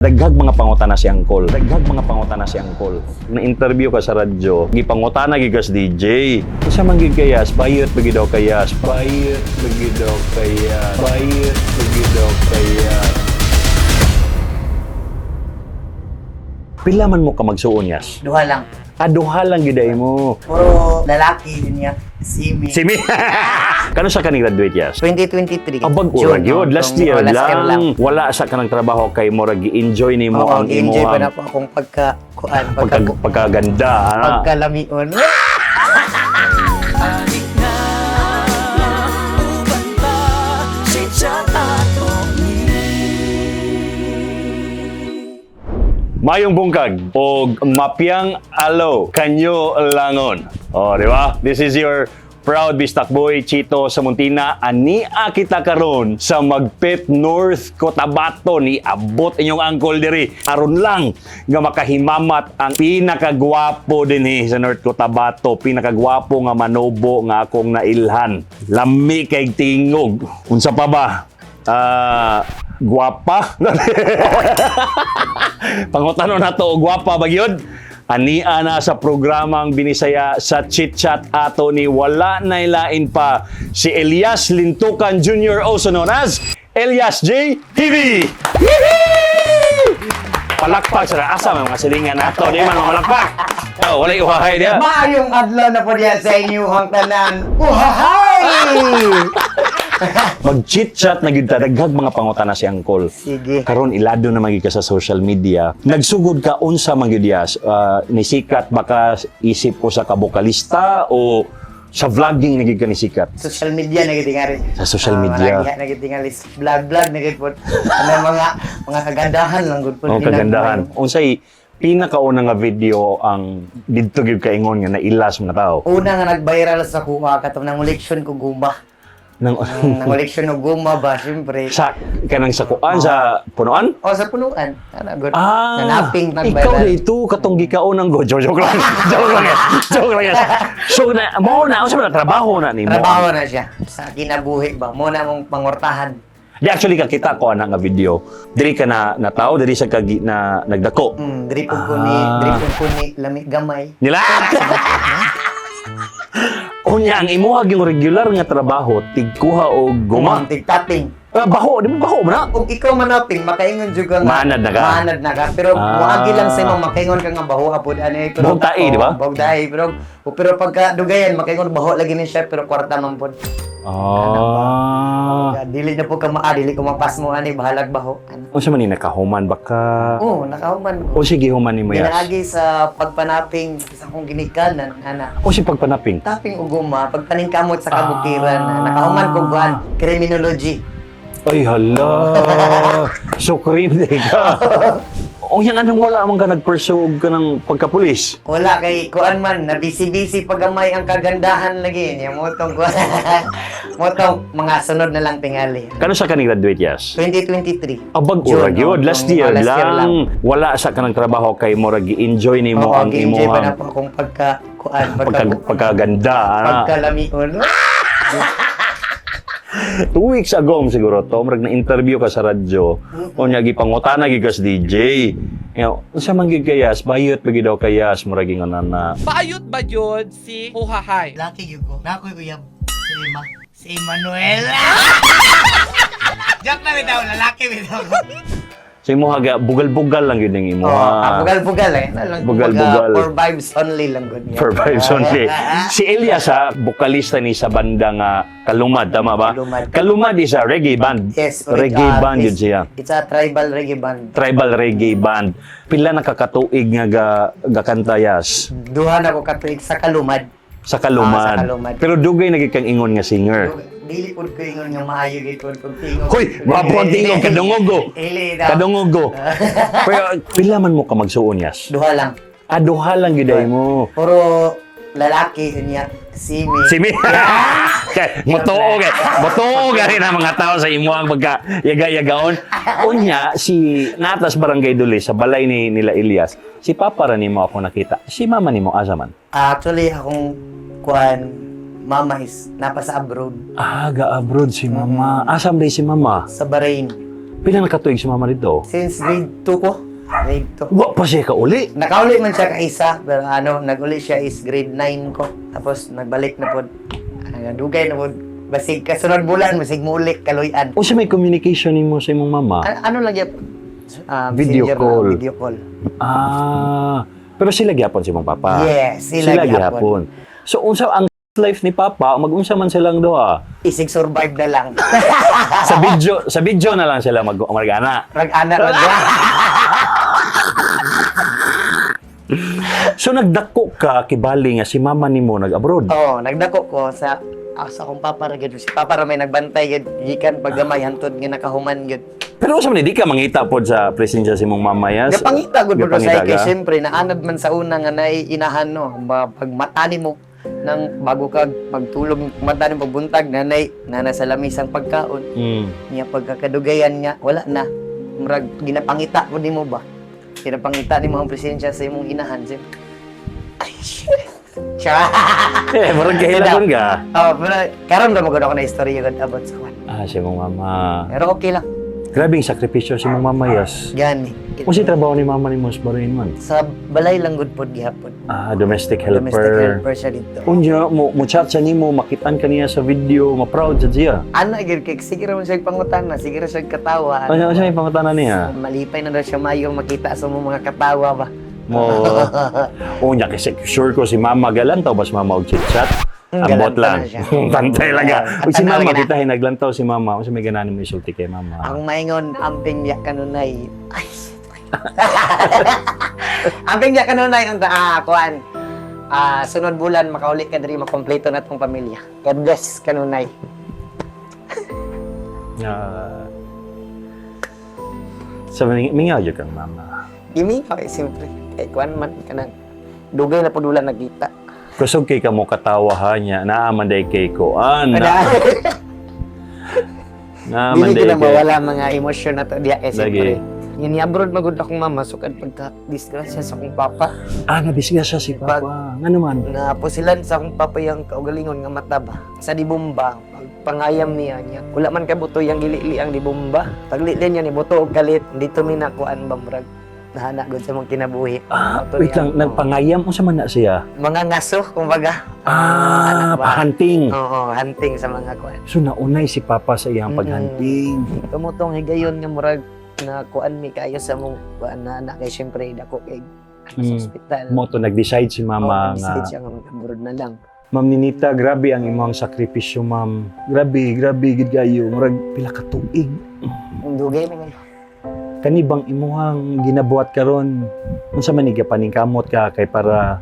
Daghag mga pangutana si Angkol. Daghag mga pangutana si Angkol. Na-interview ka sa radyo, gipangutana gyud ka sa DJ. Unsa man gyud kayas, bayot ba gyud daw kayas, bayot ba gyud daw kayas, bayot ba gyud daw kayas. Pila man mo ka magsuon yas? Duha lang. Ah, duha lang gyud ay mo. Puro lalaki yun niya. Simi. Simi. Kano sa ka ni-graduate yas? 2023. Abag June, ura gyud oh, last year oh, last year lang. Wala sa kanang trabaho kay murag gi-enjoy nimo Oo, ang enjoy pa imuhang na po akong pagka, kuan, pagka, pagkaganda ana. pagkalamion. Mayong bungkag og mapyang alo kanyo langon. Oh, di ba? This is your proud Bistak boy Chito Samontina. Ania kita karon sa Magpet North Cotabato ni abot inyong angkol diri aron lang nga makahimamat ang pinakagwapo dinhi sa North Cotabato, pinakagwapo nga manobo nga akong nailhan. Lami kay tingog. Unsa pa ba? Ah, gwapa. Pangutano na to, gwapa ba gyud? Ania na sa programang Binisaya sa Chit Chat ato ni wala na ilain pa si Elias Lintukan Jr., also known as Elias J. TV. Yee! Palakpak sa asa may mga silingan nato, di man mga malakpak. Oh, walay uhahay diya. Maayong adlaw na po diya sa inyong tanan. Uhahay! Mag chit chat na gyud ta, daghag mga pangutana si Angkol. Sige. Karon ilado na magyud ka sa social media. Nagsugod ka unsa man gyud yas? Ah, nisikat baka isip ko sa kabokalista o sa vlogging na gyud ka nisikat? Social media na gitingali. Sa social media. Marami na gitingali. Vlog, vlog na gid po. Ano, mga kagandahan lang gud po. O kagandahan. Unsay pinakauna nga video ang didto gyud kaingon nga naila sa mga tao? Una nga nag-viral sa kuha katong nang koleksyon ko guma. Nang Nang koleksyon og guma ba, syempre. sa kanang sa kuan sa punuan? O sa punuan. Ana good. Ah, Nanaping ikaw nag-viral. dito katong gikaon ng go. Joke, joke lang. Joke lang. Yan. Joke lang. Yan. So na mo na unsa man na, trabaho na nimo? Trabaho na siya. Sa kinabuhi ba? Mo na mong pangortahan. Di actually kakita ko ana nga video. Diri ka na nataw, diri sa kagi na nagdako. Diri pud ko ni, diri pud ko ni lami gamay. Nila. Unya ang imuha yung regular nga trabaho tigkuha og guma. Tigtaping. Ah, baho, di ba baho man na? Kung ikaw manaping, makaingon jud ka nga. Maanad na ka. Maanad na ka. Pero moagi lang sa imong makaingon ka nga baho apod ani pero Bahog tae, di ba? Oo, bahog tae, pero pagka dugayan makaingon baho lagi ni siya pero kwarta man pod. Dili na po ka maa, dili ko mapas mo ani bahalag baho. Ano? Unsa man ni nakahuman baka? Oo, nakahuman ko. O sige human nimo yas. Ginaagi sa pagpanaping sa akong ginikanan ana. O si pagpanaping. Taping og guma, pagpaningkamot sa kabukiran, nakahuman ko kuan criminology. Ay hala. So cream di ka. O yang anong wala man ka nag-pursue og ka ng pagkapulis? Wala kay kuan man, na busy-busy pagamay ang kagandahan lagi niya mo tong kuan. Mo tong mga sunod na lang tingali. Kano sa ka ni-graduate yas? 2023. Abag June, ura gyud oh, last year, oh, last year lang. Wala sa kanang trabaho kay murag gi-enjoy nimo Oo, ang gi-enjoy pa imuhang na po akong pagka kuan, pagka, pagkaganda ana. pagkalamion. 2 weeks ago siguro to, murag na interview ka sa radyo. Unya gipangutana gyud ka sa DJ. Nga, unsa man gyud kayas, bayot ba gyud daw kayas murag ingon na. Paayot ba yun si Huhahay? Laki gyud ko. Nakoy uyab si Emma. Si Emmanuel. Joke na bitaw, lalaki bitaw. So imuha ga bugal-bugal lang gyud ang Oh, imuha. bugal-bugal eh. Ano lang, Bugal-bugal. kumbaga, for vibes only lang gud niya. For vibes only. Si Elias ha, bokalista ni sa banda nga Kalumad, tama ba? Kalumad. Kalumad is a reggae band. Yes, Reggae band yun siya. It's a tribal reggae band. Tribal reggae band. Pila nakakatuig nga gakantayas Duha na ko katuig sa Kalumad. sa Kalumad. Ah, sa Kalumad. Pero dugay na gid kang ingon nga singer. Dili pud ko ingon nga maayo gid pud kog tingog. Hoy, gwapo ang tingog, kadungog ko. Ili daw. Kadungog ko. Pero pila man mo ka magsuon yas? Duha lang. Ah, duha lang gid ay mo. Puro lalaki niya. Simi. Simi. Kay motoo kay motoo gani na mga tao sa imuhang pagka yaga-yagaon. Unya si Natas Barangay Duli sa balay ni nila Elias. Si Papa ra nimo ako nakita. Si Mama nimo asa man? Actually, akong kuan mama is napa sa abroad Ah, ga-abroad si Mama. Asam day si Mama? sa Bahrain. Pila na katuig si mama dito? Since grade 2 ko. Grade 2. Wa pa siya kauli. Nakauli man siya kaisa, pero ano, naguli siya is grade 9 ko. Tapos nagbalik na pod. Ah, dugay na pod. Basig kasunod bulan, basig muli kaluy-an. Unsa may communication nimo sa imong mama? Ano lang gyud? Video Messenger lang, call. Video call. Ah, pero sila gyapon si imong papa. Yes, sila, Sila gyapon. gyapon. So unsa ang life ni papa, magunsa man silang duha. Isig survive na lang. Sa video na lang sila mag magana. Rag-ana rag. So nagdako ka kibali nga si mama nimo nag-abroad. Oo, nagdako ko sa akong papa ra gyud. Si papa ra may nagbantay gyud gikan paggamay hantod nga nakahuman gyud. Pero unsa man di ka mangita pod sa presensya si imong mama yas? Gapangita gud bro Gapangita sa kay ka? syempre naanad man sa una nga naay inahan no, pag mata nimo nang bago ka pagtulog mata nimo pagbuntag nanay nana sa lamisang pagkaon niya pagkakadugayan nga wala na, murag ginapangita po nimo ba, ginapangita nimo ang presensya sa imong inahan siyempre. Ay, shit. Siya. Eh, murag kahilagon ka. Oh, pero karon ra magud ako na istorya gud about sa kwan. Ah, si imong mama. Pero okay lang. Grabe yung sakripisyo si imong mama yas. Gani. Unsa trabaho ni mama nimo sa Bahrain man? Sa balay lang gud pod gihapon. Ah, domestic helper. Domestic helper siya dito. Unya mo mo chat sa nimo, makitaan ka niya sa video, ma-proud sa siya. Ana gyud kay sige ra man siya pangutana, sige ra siya katawa. Ano siya yung pangutana niya? Malipay na daw siya mayo makita sa mga mga katawa ba. Mo unya kasi sure ko si mama galantaw bas mama og chit-chat. Ambot Galantaw lang. na siya. Tantay lang ka. Ug si Tanaw mama na. kita hinaglantaw si mama, unsa may ganahan mo isulti kay mama? Ang maingon amping niya kanunay. Ay. Shit. Amping niya kanunay ang kuan. Ah, sunod bulan makauli ka diri makompleto na tong pamilya. God bless kanunay. Ah. Sa mingaw jud kang mama. Gimi ka kay siyempre. Kay kuan man kanang dugay na pud wala nagkita. Kusog kay kamo katawa ha niya, naa man day kay ko. Ah, na, naa man Dili day ko na kay. mawala mga emosyon na to diya kay Lagi. siyempre. Yun ni abroad magud akong mama sukad pagka disgrasya sa akong papa. Ah, nabisga siya si papa. Ngano man? Napusilan sa akong papa yung kaugalingon nga mata ba. Sa dibomba, pangayam niya niya. Wala man kabuto yang gilili ang dibomba. Paglili niya ni buto og kalit dito mi nakuan ba murag nahana gud sa mong kinabuhi. Ah, Buto wait niya. lang, nagpangayam unsa man na siya? Mga ngaso kumbaga. Ah, Anak ba? pahunting. Oo, hunting sa mga kuan. So naunay si papa sa iyang paghunting. Tumutong higayon nga murag na kuan mi kayo sa mong kuan na anak kay syempre dako kay ano, sa ospital. Mo to nag-decide si mama Oo, nga. nag-decide siya nga mag-abroad na lang. Ma'am Ninita, grabe ang imong sakripisyo, ma'am. Grabe, grabe gid kayo. Murag pila ka tuig. Ang dugay man ngayon. Kani bang imuhang ginabuhat karon? Unsa man ni gapaningkamot ka kay para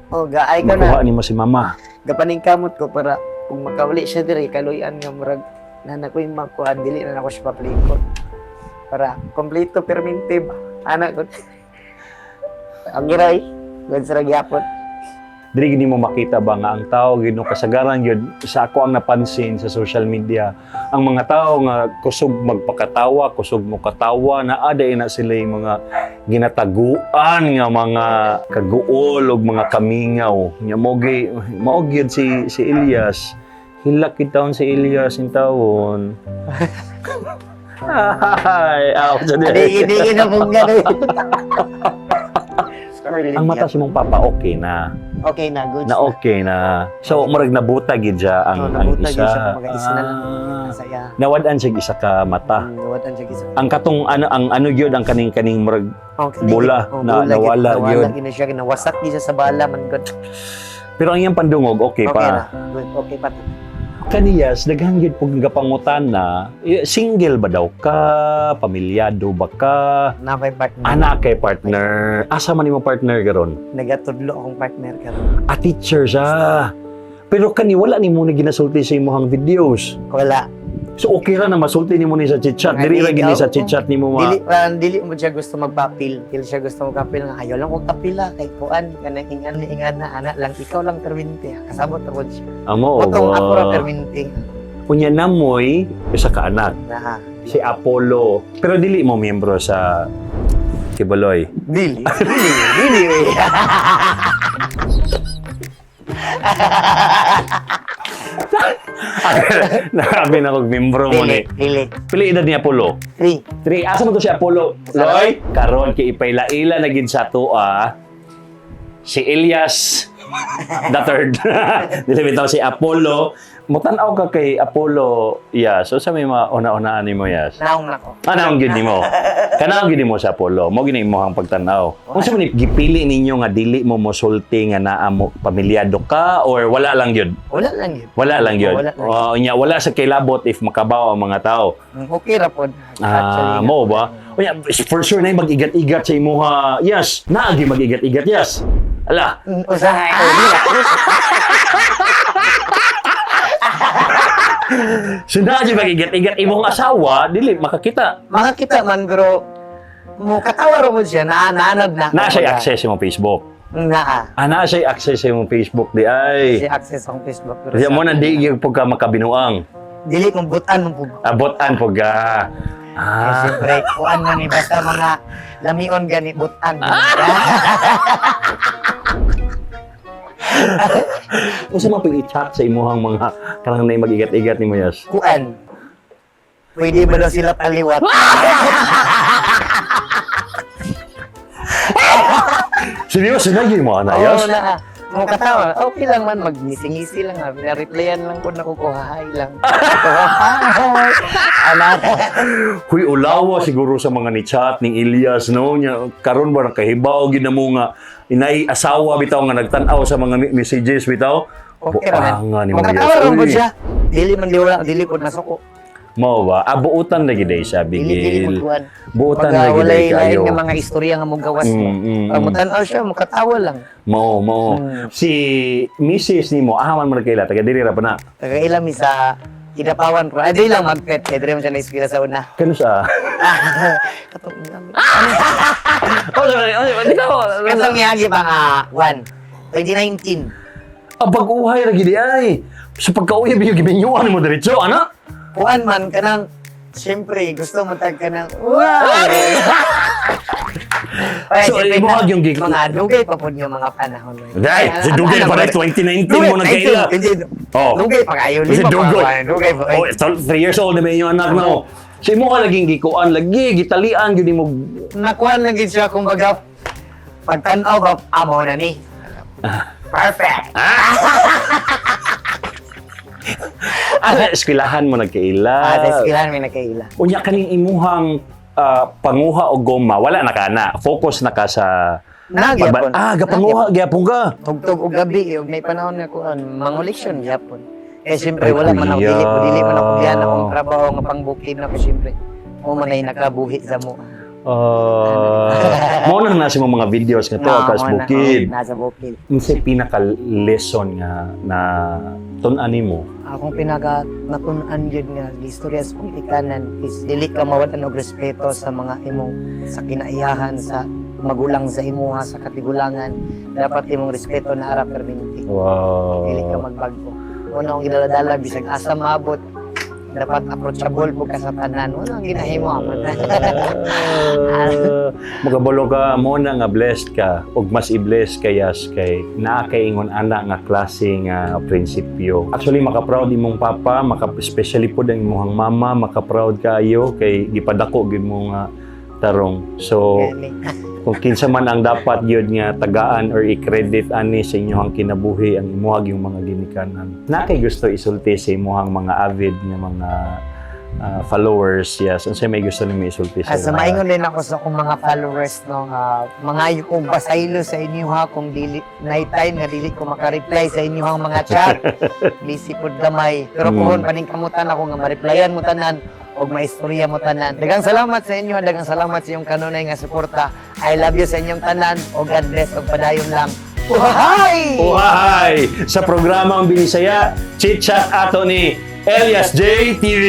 Oh, gaay ka na. makuha nimo si mama? Gapaningkamot ko para kung makauli siya diri kaluyan nga murag nana ko yung makuha dili na nako siya paplikot. Para kompleto perminti ba. Ana ko. Ang giray, God sa gyapon. Dili gid nimo makita ba nga ang tao gid no kasagaran gyud sa ako ang napansin sa social media ang mga tao nga kusog magpakatawa, kusog mo katawa, naa day na sila yung mga ginataguan nga mga kaguol og mga kamingaw nya mo gi mao gyud si si Elias, hilak gid taon si Elias in taon. Ay, aw, sa Adi hindi na pong ganun. Ang mata si mong papa okay na. Okay na, good. Na okay na. So murag nabuta gid siya ang Oo, ang nabuta isa. gid siya, kumbaga, isa na lang. Ah. Saya. Nawad-an siya isa ka mata. Nawad-an siya isa. Ang katong ano ang ano gyud ang kaning kaning murag Okay. Bula, Oh, na- gyud. nawala Nawala gyud. gyud na siya, nawasak gyud siya sa bala man gud. Pero ang iyang pandungog okay, Okay pa. na. Good, okay pa. Kaniyas daghan gyud pug gapangutana, eh, single ba daw ka, pamilyado ba ka? Na may partner. Anak kay partner. Asa man imo partner karon? Nagatudlo akong partner karon. A teacher siya. Pero kani wala nimo ni ginasulti sa imong videos. Wala. So okay ra na masulti nimo ni sa chit-chat. Mga Dili ra gini ligaw. sa chit-chat nimo ma. Dili parang dili mo siya gusto magpapil. Dili siya gusto magpapil nga ayaw lang kog kapila kay kuan kanang ingan ni ingan na ana lang ikaw lang perminti. Kasabot ako siya. Amo. Otong ba? ako ra perminti. Unya namoy usa ka anak, Na. si Apollo. Pero dili mo miyembro sa Kibaloy. Dili. Dili. Dili. Nakabi na kog membro mo ni. Dili, dili. Pili edad ni Apollo? 3. 3. Asa mo to si Apollo? Loy? Karon kay ipailaila na gid sa atoa si Elias the third. Dili bitaw si Apollo. Mutan-aw ka kay Apollo, Yas. So sa may mga una-unaan nimo, Yas? Naong na ko. Anaong gyud nimo. Kanaong gyud nimo sa Apollo. Mo gini imong pagtan-aw. Unsa man ni gipili ninyo nga dili mo mosulti nga naa mo pamilyado ka or wala lang gyud? Wala lang yun. Wala lang gyud. Wala lang. Oh, nya wala sa kilabot if makabaw ang mga tao. Okay ra pod. Ah, mo ba? Unya, for sure na yung mag-igat-igat sa imuha. Yes, naagi mag-igat-igat, yes. Ala, Usahay. Oh, di ra. So naagi mag-igat-igat imong asawa, dili makakita. Makakita man pero mo katawa ra mo siya na naanad na. Na siya access sa imong Facebook. Naa. Ah, naa siya access sa imong Facebook di ay. Si access akong Facebook. Pero Kaya sa mo na akin, di gyud pud ka makabinuang. Dili kong butan mo po. Abotan pud ka. Eh, Ah. siyempre, kuan man ni basta mga lamion gani butan. Unsa man pud i-chat sa imuhang mga kanang nay mag-igat-igat nimo, Yas? Kuan. Pwede ba daw sila paliwat? Seryoso na gyud mo ana, Yas? Oo na. Mo katawa. Okay lang man magngisi-ngisi lang ha. Pina-replyan lang ko na kukuhahay lang. Kuhahay. Ala. Huy, ulawa siguro sa mga ni chat ni Elias, no? Nya, karon ba nakahibaw gid na mo nga inay asawa bitaw nga nagtan-aw sa mga messages bitaw. Okay ra man. Buanga ni mo, Mo Yas. katawa ra Uy, mo siya. Dili man di wala dili ko nasuko. Mao ba? Ah, buutan lagi day siya, Dili dili mo Bigil. kuan. Buutan Pag lagi day walay lain kayo. nga mga istorya nga mogawas mo. Pag mutan-aw siya, mukatawa lang. Mao, mao. Si Mrs. nimo, ah man mo nagkaila, taga diri ra pa na. Taga ilang mi sa Kidapawan ko. Ay, di lang magpet. Kaya di mo siya na-eskwela sa una. Kano sa? Katong Oh, oh, di ka. Katong yagi pa nga, one. 2019. Ang pag-uhay ra gid ay. Sa pagkauya biyo gibinyuan mo diretso, ana? Kuan man ka ng, siyempre, gusto mo tag ka ng, wow! Ay, So, siyempre imo na, yung mga dugay pa po yung mga panahon. Day, si dugay pa rin, 2019 mo nagkaila. Oh. Dugay pa kayo, Kasi lima pa. dugay. Dugay pa. Oh, 3 years old na may inyong anak na. Oh. So imo ka laging gikuan lagi gitalian gyud nimo. Nakuan lang gid siya kumbaga pagtan-aw ba amo na ni. Perfect. Ah, eskwelahan mo nagkaila. Ah, sa eskwelahan may nagkaila. Unya kaning imuhang panguha og goma, wala na ka na. Focus na ka sa Na gyapon. Ah, gapanguha gyapon ka. Tugtog og gabi eh, og may panahon nga kuan mangoleksyon gyapon. Eh siyempre Ay, wala man ako kuya. dili man ako biyan akong trabaho nga pangbukid na ko siyempre. Mo man ay nakabuhi sa mo. Mo na na sa mga videos nga to Na, kas mo na, bukid. oh, nasa bukid. Unsay pinaka lesson nga na tun-an nimo? Akong pinaka natun-an gyud nga istorya sa pagtikanan is dili ka mawalan og respeto sa mga imong sa kinaiyahan sa magulang sa imuha sa katigulangan, dapat imong respeto na ara perminti. Dili ka magbag-o. Una akong gidaladala bisag asa maabot dapat approachable po ka sa tanan. Wala ang ginahimo amo. Ah, makabalo ka mo na nga blessed ka ug mas i-bless kayas kay naa kay ingon ana nga klase nga prinsipyo. Actually maka-proud imong papa, maka especially pod ang imong mama, maka-proud kaayo kay gipadako gyud mo nga tarong. So Gani. kung kinsa man ang dapat gyud nga tagaan or i-credit ani sa inyong kinabuhi ang imuhag yung mga ginikanan. Na kay gusto isulti sa imuhang mga avid nga mga followers, yes. Unsay may gusto nimo isulti sa Ah, sa maingon din ako sa akong mga followers no nga mga kong pasaylo sa inyo ha kung dili night time nga dili ko maka-reply sa inyong mga chat. Busy pud gamay. Pero puhon paning kamutan ako nga ma-replyan mo tanan og maistorya mo tanan. Daghang salamat sa inyo, daghang salamat sa inyong kanunay nga suporta. I love you sa inyong tanan og God bless og padayon lang. Uhahay! Uhahay! Sa programang Binisaya, Chit Chat ato ni Elias J. TV.